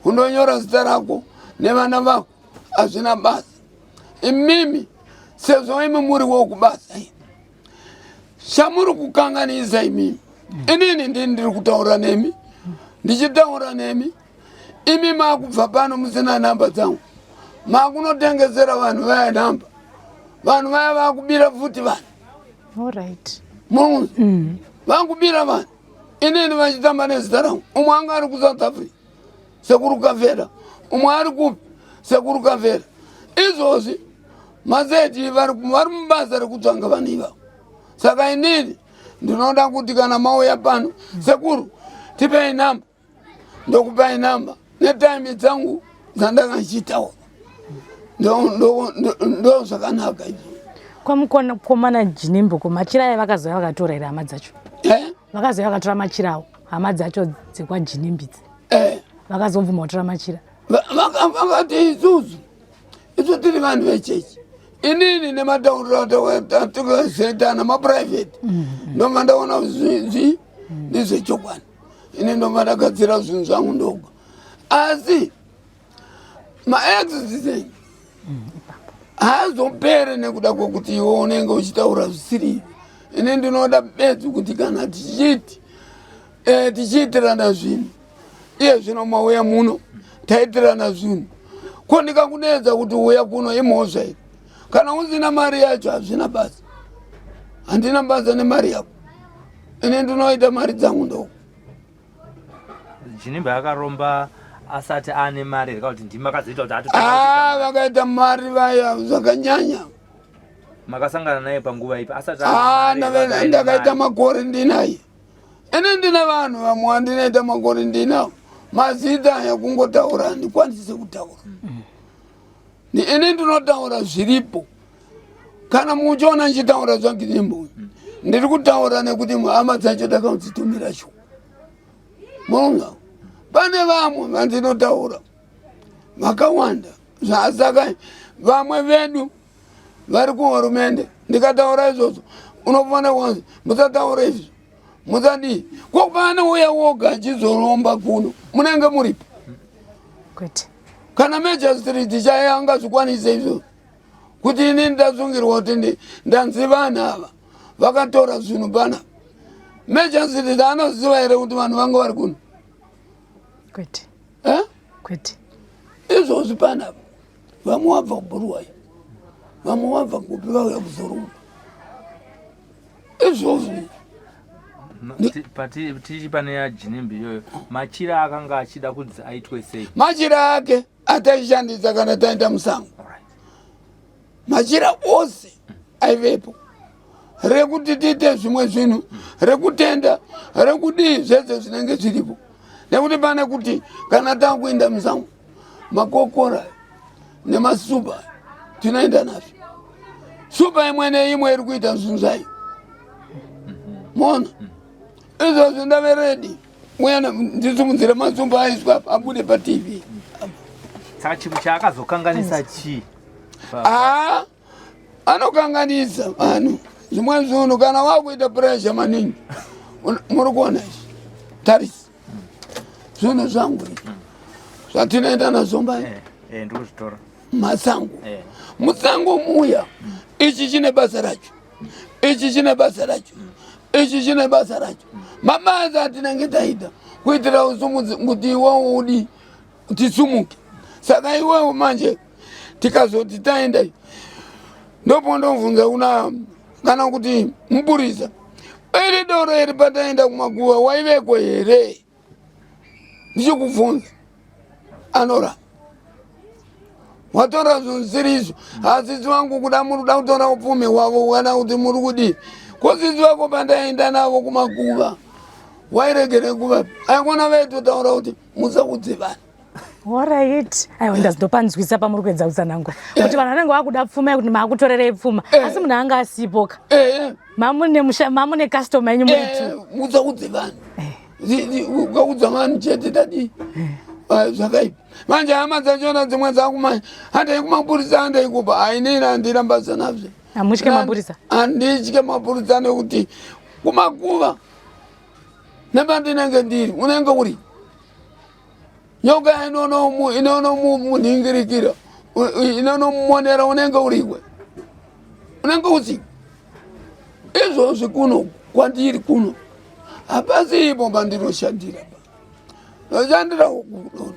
Undonyora zita rako nevana vako, hazvina basa. Imimi sezvo imi muri wokubasa, chamuri kukanganisa imimi. Inini ndini ndiri kutaura nemi, ndichitaura nemi imi makubva pano musina namba dzangu, makunotengesera vanhu vaya namba, vanhu vaya vakubira futi vanhu. Alright. Munhu vakubira vanhu, inini vachitamba nezita rangu. Umwe anga ari kuSouth Africa sekuru Kafera, umwe ari kupi sekuru Kafera. Izvozvi maseti vari mubasa rekutsvanga vanhu ivavo. Saka inini ndinoda kuti kana mauya pano, sekuru tipei namba, ndokupai namba netaimi dzangu dzandakachitaura. Ndo zvakanaka izvo. Kwamukomana Ginimbi ko machira aya vakazouya vakatora here hama dzacho? Eh? Vakazouya vakatora machira awo hama dzacho dzekwaGinimbi idzi. Eh. Vakazobvuma kutora machira. Vakati isusu isu tiri vanhu vechechi. Inini nematauriro atakazoitana maprivate ndobva ndaona zvi ndezvechokwadi. Ini ndobva ndagadzira zvinhu zvangu ndoga. Asi maaccident haazopere nekuda kwekuti iwe unenge uchitaura zvisiri. Ini ndinoda bedzi kuti kana tichiti tichiitirana zvinhu, iye zvino mauya muno taitirana zvinhu, ko ndikakudeedza kuti uya kuno imhosva here? Kana usina mari yacho hazvina basa, handina basa nemari yako, ini ndinoita mari dzangu ndoko. Ginimbi akaromba asati ane mari here, kuti ndimi makazoita kuti atotanga? Vakaita mari vaya zvakanyanya. Makasangana naye panguva ipi asati ane mari? Ndakaita makore ndinaye. Ini ndine vanhu vamwe vandinoita makore ndinawo, mazita ekungotaura handikwanisi kutaura. Ini ndinotaura zviripo. Kana muchiona ndichitaura zvaGinimbi, ndiri kutaura nekuti hama dzacho ndakadzitumira shoko. Munga pane vamwe vandinotaura vakawanda, zvasaka vamwe vedu vari kuhurumende, ndikataura izvozvo unofanira kunzi musataura izvi. Musadii ko paanouya woga achizoromba kuno munenge muripo? Kwete. Kana magistrate chaiye angazvikwanise izvo kuti ini ndasungirwa kuti ndanzi vanhu ava vakatora zvinhu pana magistrate anoziva here kuti vanhu vanga vari kuno? Kwete. Eh? Kwete. Izvozvi panapa vamwe vabva kuBuruwayo, vamwe vabva kupi vauya kuzoromba izvozvi. Tichi pane yaJinimbi iyoyo, machira akanga achida kunzi aitwe sei? Machira ake ataishandisa kana taenda musango, machira ose aivepo rekuti tiite zvimwe zvinhu, rekutenda, rekudii, zvese zvinenge zviripo. Nekuti pane kuti kana takuenda musango, makokora nemasupa tinoenda nazvo, supa imwe neimwe iri kuita zvinhu zvayo. Mona izvozvi ndave ready, uya ndisimudzire masumba aiswa abude paTV. Saka chinhu chaakazokanganisa chii? Aa, anokanganisa vanhu zvimwe zvinhu kana wakuita pressure maningi. Muri kuona izvi, tarisi zvinhu zvangu izvi zvatinoenda nazvo mbai. Ndikuzvitora. Masango, musango muya, ichi chine basa racho, ichi chine basa racho, ichi chine basa racho. Mabasa atinenge taita kuitira usumudzi kuti iwewo udi tisumuke. Saka iwewo manje tikazoti taenda, ndopo ndobvunza kuna kana kuti mupurisa, iri doro iri pataenda kumaguva waiveko here? Ndichikubvunza, anoramba. Watora zvinhu zvisiri izvo. Asisi vangu kuda muri kuda kutora upfumi hwavo kana kuti muri kudii? Ko sisi vako pandaenda navo kumaguva wairegere kuva aikona vaitotaura kuti musaudze vanhu. Alright. Aiwa, ndazopanzwisa pamuri kuedza kutsanangura kuti vanhu vanenge vakuda pfuma yekuti maakutorerei pfuma, asi munhu anga asipoka. Mamune musha, mamune customer yenyu muri two. Musaudze vanhu. Ukaudza vanhu chete tadii? Zvakaipa manje. Hama dzachona dzimwe dzakumanya, handei kumapurisa, handei kupa. Ainini handirambasa nazvo. Hamutye mapurisa? Handitye mapurisa nekuti kumakuva nepandinenge ndiri unenge uri nyoka inonomunhingirikira, inonomumonera, unenge urikwe, unenge usiku. Izvozvi kuno kwandiri kuno hapasi ipo pandinoshandira, pa ndoshandira uku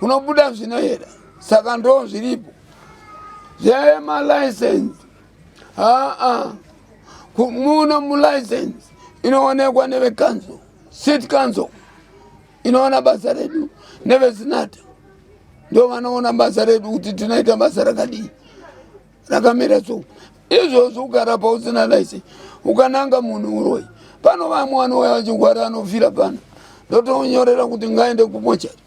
kunobuda zvinoyera. Saka ndo zviripo zvemalicense. Haa, muno mulicense inoonekwa nevecouncil, city council inoona basa redu, neveZinatha ndo vanoona basa redu kuti tinoita basa rakadii, rakamira. So izvozvo ukarapa usina license, ukananga munhu uroi pano, vamwe vanouya vachigwara, anofira pano, ndotonyorera kuti ngaende kumochari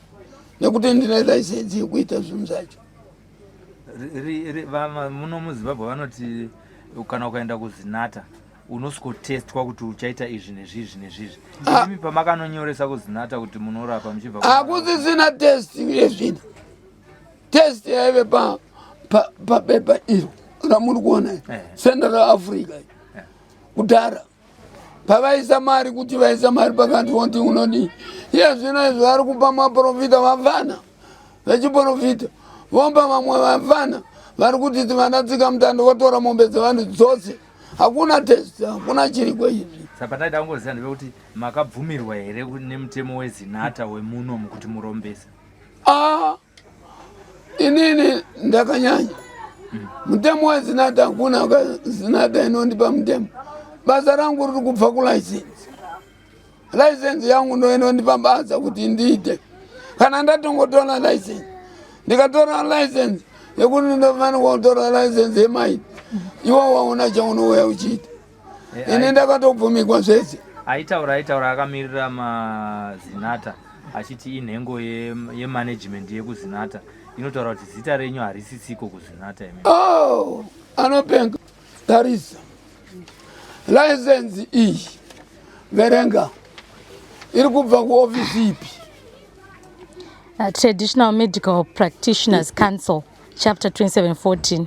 nekuti ndine license yekuita zvinhu zvacho. Muno muZimbabwe vanoti kana ukaenda kuZinatha unosvikotestwa kuti uchaita izvi nezvizvi nezvizvi. Imi pamakanonyoresa kuZinatha kuti munorapa muchibva Hakusisina test yezvino. Test yaive pabepa iro ramuri kuona iri. Central Africa kudhara pavaisa mari, kuti vaisa mari pakati woti unodii. Iye zvino izvi vari kupa maprofita, vafana vechiprofita vomba vamwe vafana vari kuti vana tsika mutando, votora mombe dzevanhu dzose. Hakuna test, hakuna chiriko izvi. Saka pandaida kungoziva ndepekuti makabvumirwa here nemutemo weZinatha wemunomu kuti murombese? Ah, inini ndakanyanya mutemo weZinatha hakuna. Zinatha inondipa mutemo. Basa rangu riri kubva kulicense. License yangu ndo inondipa basa kuti ndiite. Kana ndatongotora license, ndikatora license yekuti ndinofanirwa kutora license yemaini, iwo waona chaunouya uchiita. Ini ndakatobvumigwa zvese. Aitaura akamirira maZinatha achiti inhengo yemanagement yekuZinatha inotaura kuti zita renyu harisisiko kuZinatha imi. Oh, anopenga. Tarisa license iyi, verenga, iri kubva kuofisi ipi? Traditional Medical Practitioners Council, chapter 2714.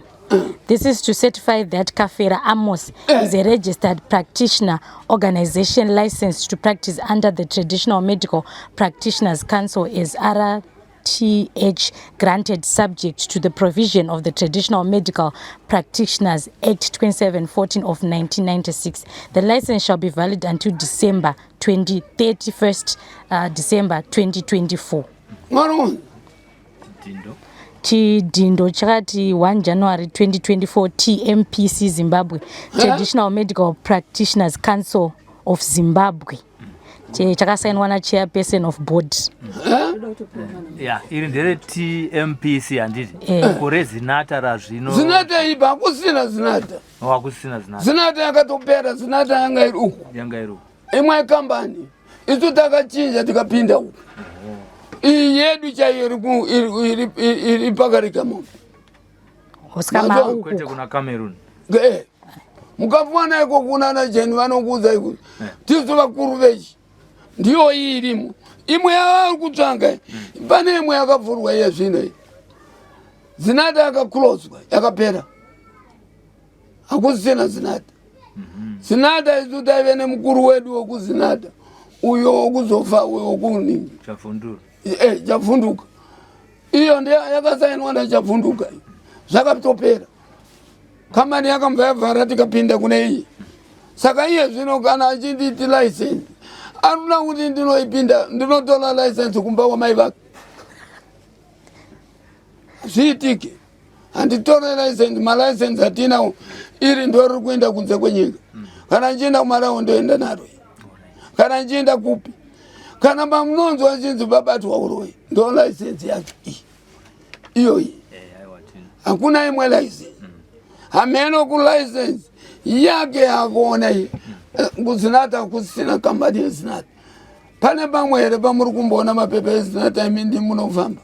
This is to certify that Kafera Amos is a registered practitioner organization licensed to practice under the Traditional Medical Practitioners Council as RTH granted subject to the provision of the Traditional Medical Practitioners Act 2714 of 1996. The license shall be valid until December 20, 31st December 2024. Maroon. Chidhindo chakati 1 January 2024 TMPC Zimbabwe Traditional Medical Practitioners Council of Zimbabwe chakasainwa nachairperson of board. Ya, iri ndere TMPC handiti? Eh. Kore Zinata razvino. Zinata ipa hakusina Zinata. Wakusina Zinata. Zinata yakatopera. Zinata yanga iri uku. Yanga iri uku. Imwe kambani, isu takachinja tikapinda uku. Iyi yedu chaiyo iri pakarikamombe. Osika Mazo- mauku. Kwete kuna Cameroon. Eh, mukafuana iko kunana jeni vanokuudza iko tisu vakuru vechi ndiyo iyi irimo. Imwe yavari kutsvanga, pane imwe yakavhurwa iye zvino iyi. Zinata yakakulozwa, yakapera, hakusisina Zinata. Zinata isu taive nemukuru wedu wekuZinata uyo wokuzofa, uyo wokuningi. Chavhundura. Eh, Chavhunduka. Iyo ndiyo yakasainwa naChavhunduka iyo. Zvakatopera, kambani yakambva yavhara, tikapinda kune iyi. Saka iye zvino kana achinditi license, anoda kuti ndinoipinda, ndinotora license kumba kwamai vake? Zviitike, handitore license. Malicense atinawo, iri ndo riri kuenda kunze kwenyika. Kana nchienda kuMalawi ndoenda naro, kana nchienda kupi, kana pamunonzwa chinzi babatwa uroyi, ndo license yacho iyi iyoyi. Eh, aiwa tini. Hakuna imwe license. Hameno kulicense yake yakuona iyi. KuZinata kusina kambani yeZinata. Pane pamwe here pamuri kumboona mapepa eZinata imi ndi munofamba?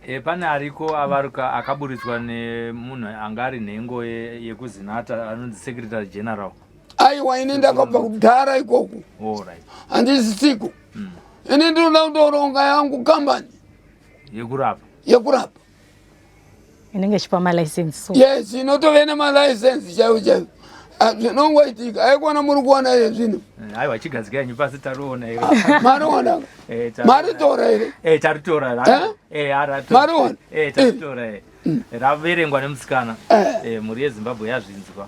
E, pane ariko avaruka akaburitswa nemunhu anga ari nhengo yekuZinata anonzi secretary general. Aiwa, ini ndakabva kudhara ikoko. Alright. Handisisiko. Ini ndinoda kutoronga yangu kambani. Yekurapa. Yekurapa. Inenge ichipa malicense so. Yes, inotove nemalicense chaivo chaivo. Ah, zvinongoitika aikona muri kuona iye zvino. Eh, aiwa, chigadzika yenyu pasi, tariona iro. Mariona? Eh, Maritora here? Eh, taritora. Eh? Eh, Mariona? Eh, taritora. Eh. Raverengwa nemusikana. Eh. Eh, mhuri yeZimbabwe yazvinzwa.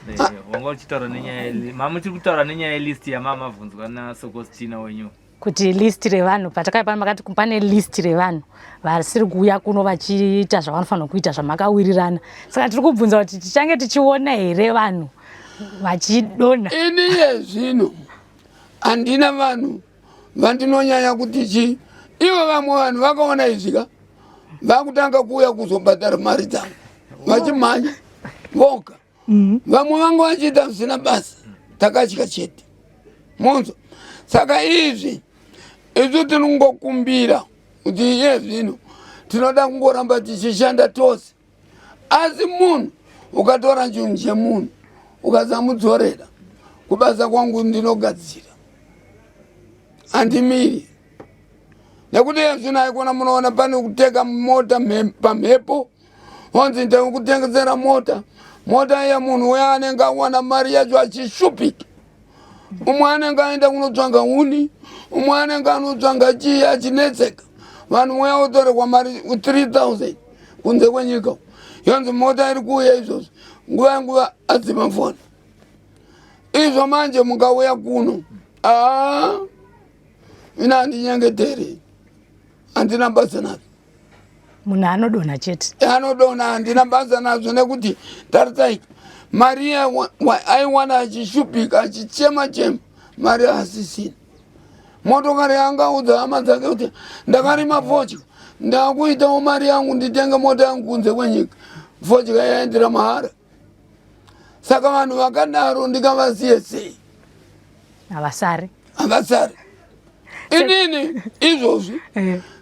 Eh, wanga uchitaura nenyaya mamuchiri kutaura nenyaya yelist yamamabvunzwa naSokostina wenyu. Kuti list revanhu patakaipa pano, makati pane list revanhu vasiri kuuya kuno vachiita zvavanofanira kuita zvamakawirirana. Saka tiri kubvunza kuti tichange tichiona here vanhu vachidonha? Ini iye zvino handina vanhu vandinonyanya kuti chi ivo. Vamwe vanhu vakaona izvika vakutanga kuuya kuzobhadhara mari dzangu vachimhanya voga. Vamwe vanga vachiita zvisina basa, takatya chete monzo. Saka izvi isu tinongokumbira kuti iye zvino tinoda kungoramba tichishanda tose, asi munhu ukatora chinhu chemunhu ukasamudzorera, kubasa kwangu ndinogadzira, handimiri. Nekuti iye zvino aikona munoona pane kuteka mota pamhepo, onzi ndekutengesera mota. Mota iya munhu uya anenge awana mari yacho achishupika. Umwe anenge aenda kunotsvanga huni, umwe anenge anotsvanga chii, achinetseka. Vanhu uya otorekwa mari 3000 kunze kwenyika, yonzi mota iri kuuya izvozvo. Nguva yenguva adzima foni. Izvo manje mukauya kuno, aa, ina handinyengetere, handina basa nazvo. Munhu anodonha chete. Anodonha, handina basa nazvo. Nekuti tarisai, mari aiwana achishupika, achichema chema, mari asisina. Motokari angaudza hama dzake kuti ndakarima fodya, ndakuitawo mari yangu nditenge mota yangu kunze kwenyika, fodya yaendera mahara. Saka vanhu vakadaro ndikavasiye sei? Havasari. Havasari. Inini izvozvi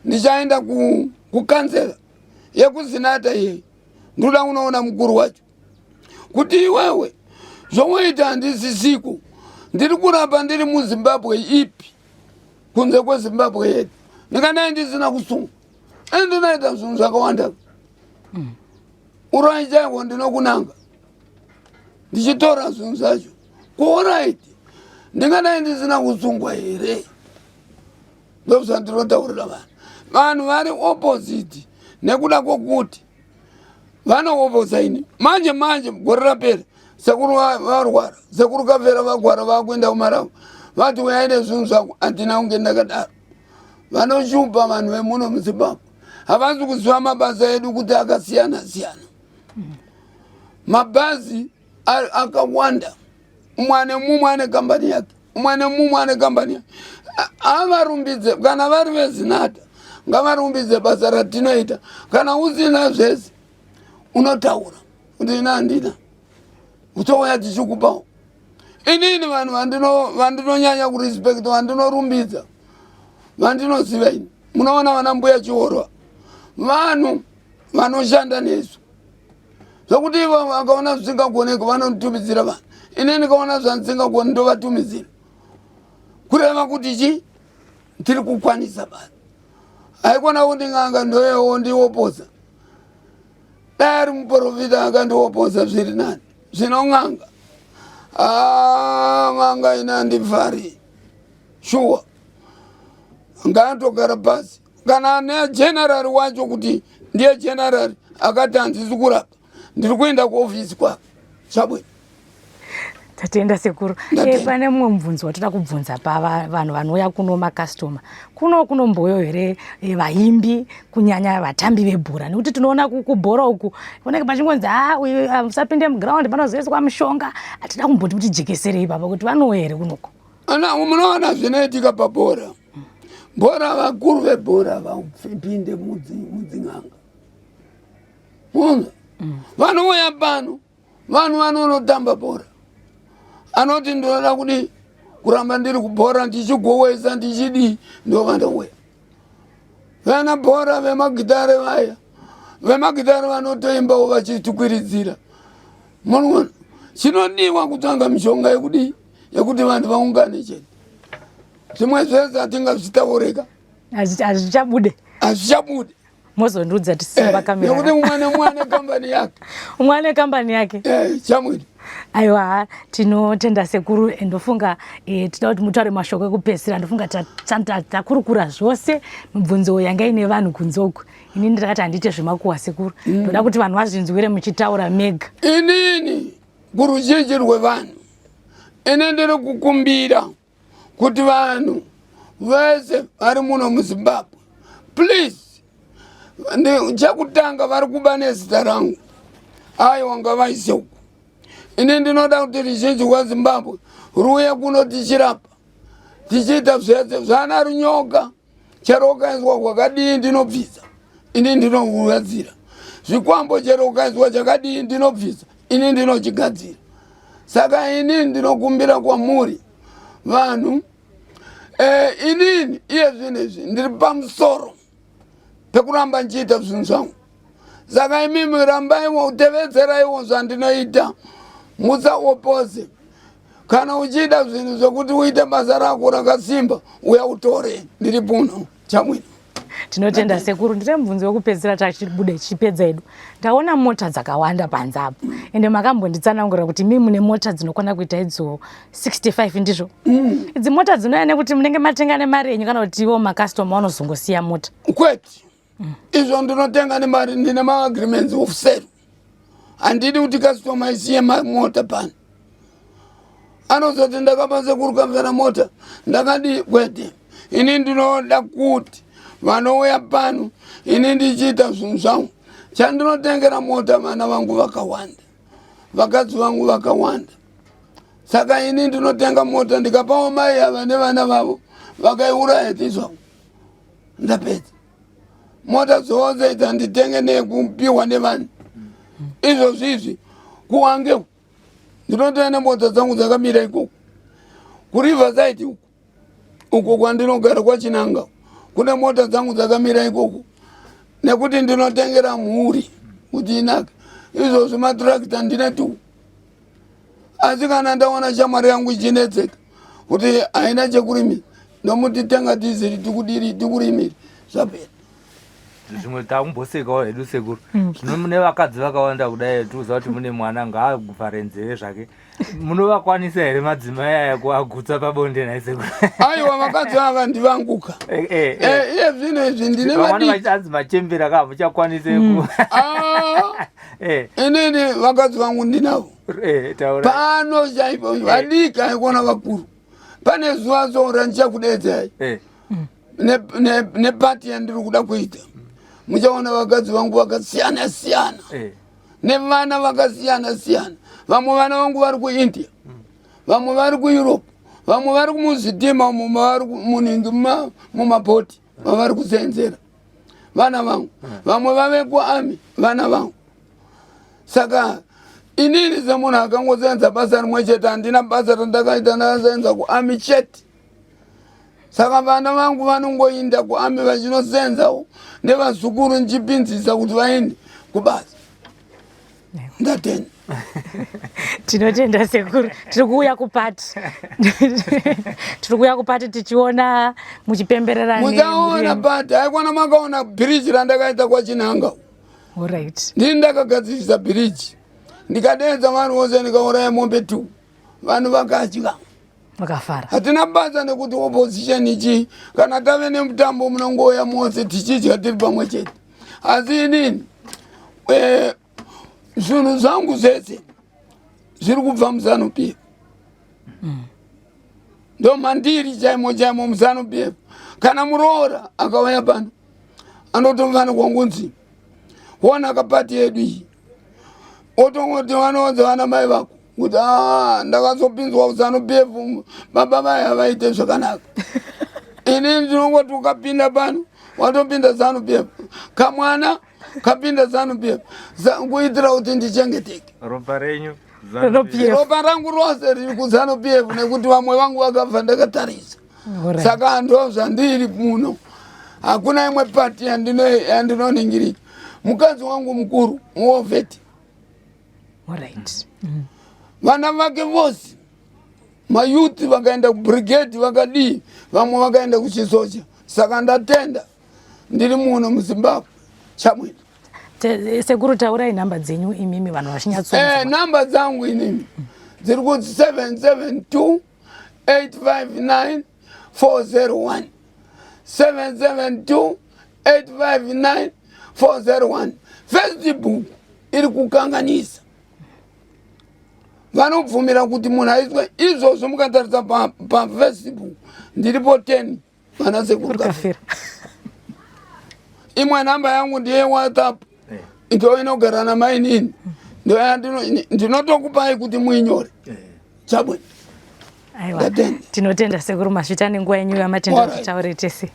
ndichaenda kukanzera yekuZinata iyei, ndoda kunoona mukuru wacho kuti iwewe zvowoita handisisiko. Ndiri kurapa ndiri muZimbabwe ipi kunze kweZimbabwe yedu? Ndingadai ndisina kusungwa, ini ndinoita zvinhu zvakawanda. Uroyi chaihwo ndinokunanga ndichitora zvinhu zvacho. Kuoraiti ndingadai ndisina kusungwa here? Ndozvandinotaurira vanhu. Vanhu vari opposite nekuda kwokuti vanooposa ini. Manje manje gore rapera sekuru varwara, sekuru kafera vagwara vakuenda kumarawi vati uyai nezvinhu zvako, handina kunge ndakadaro. Vanoshupa vanhu vemuno muZimbabwe havasi kuziva mabasa edu kuti akasiyana siyana. Mabhazi akawanda, umwe ane mumwe ane kambani yake, umwe ane mumwe ane kambani yake. Avarumbidze kana vari veZinata, ngavarumbidze basa ratinoita. Kana usina zvese unotaura kuti ina handina, utouya tichikupawo. Inini vanhu vandinonyanya kurespect, vandinorumbidza, vandinoziva ini, munoona vana mbuya Chihorwa, vanhu vanoshanda nesu zvokuti ivo vakaona zvisingagoneki vanotumidzira vanhu. Ini ndikaona zvandisingagoni ndovatumidzira, kureva kuti chi tiri kukwanisa basa. Haikona kuti n'anga ndoyewo ndioposa, dai ari muprofita akandioposa zviri nani. Zvino n'anga, n'anga ine handifari shuwa, ngaatogara pasi. Kana ane general wacho kuti ndiye general akati handisi kurapa, ndiri kuenda kuofisi kwake chabwino. Tatenda sekuru. Pane mumwe mubvunzo watoda kubvunza pa vanhu vanouya kuno makastoma kuno kunomboyo here vaimbi, kunyanya vatambi vebhora, nekuti tinoona kubhora uku kunenge pachingonzi ha uyu musapinde muground panozoiswa mushonga. Hatida kumboti kuti jekeserei baba kuti vanouya here kunoko? Ana, munoona zvinoitika pabhora. Bhora, vakuru vebhora vapinde mudzin'anga. Muona vanouya pano vanhu vanonotamba bhora, anoti ndinoda kudi kuramba ndiri kubhora ndichigowesa ndichidii, ndo vanouya vana bhora. Vemagitare vaya, vemagitare vanotoimbawo vachitikwiridzira. Munoona chinodiwa kutsvanga mishonga yekudii, yekuti vanhu vaungane chete. Zvimwe zvese hatingazvitaurika, Hazvichabude. Hazvichabude. Mozondiudza tisimba kamera. Nekuti umwe nemumwe ane kambani yake. Umwe ane kambani yake. Chamwini. Aiwa, tinotenda sekuru. Ndofunga tinoda kuti mutaure mashoko ekupedzisira. Ndofunga takurukura zvose mibvunzo yanga ine vanhu kunze uku. Inini ndakati handiite zvemakuhwa sekuru, ndoda kuti vanhu vazvinzwire muchitaura mega. Inini kuruzhinji rwevanhu, ini ndiri kukumbira kuti vanhu vese vari muno muZimbabwe, please, chekutanga vari kuba nezita rangu, aiwa, ngavaise uku. Ini ndinoda kuti ruzhinji rwaZimbabwe ruuye kuno tichirapa, tichiita zvese zvana runyoka. Chero ukaiswa kwakadii ndinobvisa, ini ndinogadzira zvikwambo. Chero ukaiswa chakadii ndinobvisa, ini ndinochigadzira. Saka ini ndinokumbira kwamuri vanhu, inini iye zvinhu izvi ndiri pamusoro pekuramba ndichiita zvinhu zvangu. Saka imimi rambaiwo, tevedzereiwo zvandinoita, musaopose. Kana uchida zvinhu zvekuti uite basa rako rakasimba, uya utore, ndiri puno chamwino. Tinotenda sekuru. Ndine mubvunzo wekupedzisira tachibuda tichipedza hedu. Ndaona mota dzakawanda panze apo, ende makambonditsanangurira kuti mii mune mota dzinokwana kuita idzo 65, ndizvo? Idzi mota dzinouya nekuti munenge matenga nemari yenyu, kana kuti ivo makastoma vanozongosiya mota? Kwete, izvo ndinotenga nemari, ndine maagreements of sale. Handidi kuti customer isiye mota pano, anozoti ndakapa sekuru Kamvera mota ndakadi. Kwete, ini ndinoda kuti vanouya pano ini ndichiita zvinhu zvangu. Chandinotengera mota, vana vangu vakawanda, vakadzi vangu vakawanda. Saka ini ndinotenga mota ndikapawo mai ava nevana vavo, vakaiuraya tizvavo, ndapedza. Mota dzose idzi handitenge nekupiwa nevanhu. Izvozvi izvi kuwange ndinotoya nemota dzangu dzakamira ikoko kuRiverside uko, uko kwandinogara kwaChinanga, kune mota dzangu dzakamira ikoko nekuti ndinotengera mhuri kuti inake. Izvozvi maturakita ndine tu, asi kana ndaona shamwari yangu ichinetseka kuti haina chekurimira, ndomuti tenga dhiziri tikudiri tikurimire, zvapera. Zvimwe takumbosekawo hedu sekuru. Zvino mune vakadzi vakawanda kudai tikuziva kuti mune mwana ngaavhare nzeve zvake. Munovakwanisa here madzimai aya kuagutsa pabonde nhai sekuru? Aiwa vakadzi ava ndivanguka. Eh, eh, eh. Eh, iye zvino izvi ndine Vamwe vadiki. vachiti hanzi machembera ka hamuchakwanise ku Ah, Eh, inini vakadzi vangu ndinavo. eh, taura. Pano chaipo vadiki haikona vakuru. Pane zuva so randichakudeedzai. Eh. Nepati yandiri kuda kuita. Muchaona vakadzi vangu vakasiyana siyana. Eh. Nevana vakasiyana siyana. Vamwe vana vangu vari kuIndia, vamwe vari kuEurope, vamwe vari muzvitima umo mavari muningi mumabhoti mavari kuseenzera vana vangu, vamwe vave kuarmy vana vangu. Saka inini semunhu akangoseenza basa rimwe chete, handina basa randakaita, ndakaseenza kuarmy chete. Saka vana vangu vanongoinda kuarmy vachinosenzawo nevazukuru ndichipinzisa kuti vaende kubasa. Ndatenda. Tinotenda sekuru. Tiri kuuya kupati. Tiri kuuya kupati tichiona muchipemberera. Muchaona pati. Haikona makaona bhiriji randakaita kwaChinhanga. Alright. Ndini ndakagadzirisa bhiriji. Ndikadeedza vanhu vose ndikauraya mombe 2. Vanhu vakadya. Vakafara. Hatina basa nekuti opposition ichi, kana tave nemutambo munongouya mose tichidya tiri pamwe chete. Asi inini zvinhu zvangu zvese zviri kubva muZANU PF. Ndo mandiri chaimo chaimo muZANU PF. Kana muroora akauya pano anotofanirwa kunzi wona kapati yedu iyi, otongoti vanoudza vana mai vako kuti ndakazopinzwa kuZANU PF, baba vaya vaite zvakanaka. Ini ndinongoti ukapinda pano watopinda ZANU PF, kamwana kapinda ZANU PF, kuitira kuti ndichengeteke. Ropa renyu ropa rangu rose riri kuZANU PF nekuti vamwe vangu vakabva ndakatarisa. Saka ndo zvandiri muno, hakuna imwe pati yandinoningirika. Mukadzi wangu mukuru muovheti. Alright. Vana vake vose mayouth vakaenda kubrigade vakadii, vamwe vakaenda kuchisocha. Saka ndatenda ndiri muno muZimbabwe chamwena. Sekuru, taurai nhamba dzenyu imimi vanhu vachinyatsonzwa. Nhamba dzangu inini dziri kuti 772 859 401, 772 859 401. Facebook iri kukanganisa, vanobvumira kuti munhu aiswe izvozvo. Mukatarisa paFacebook ndiripo 10 vana sekuru Kafera. Imwe namba yangu ndiye WhatsApp, ndo inogara namainini, ndo ndinotokupai kuti muinyore. Chabwe. Aiwa, tinotenda sekuru, masvita nenguva yenyu yamatenda kuti taure tese.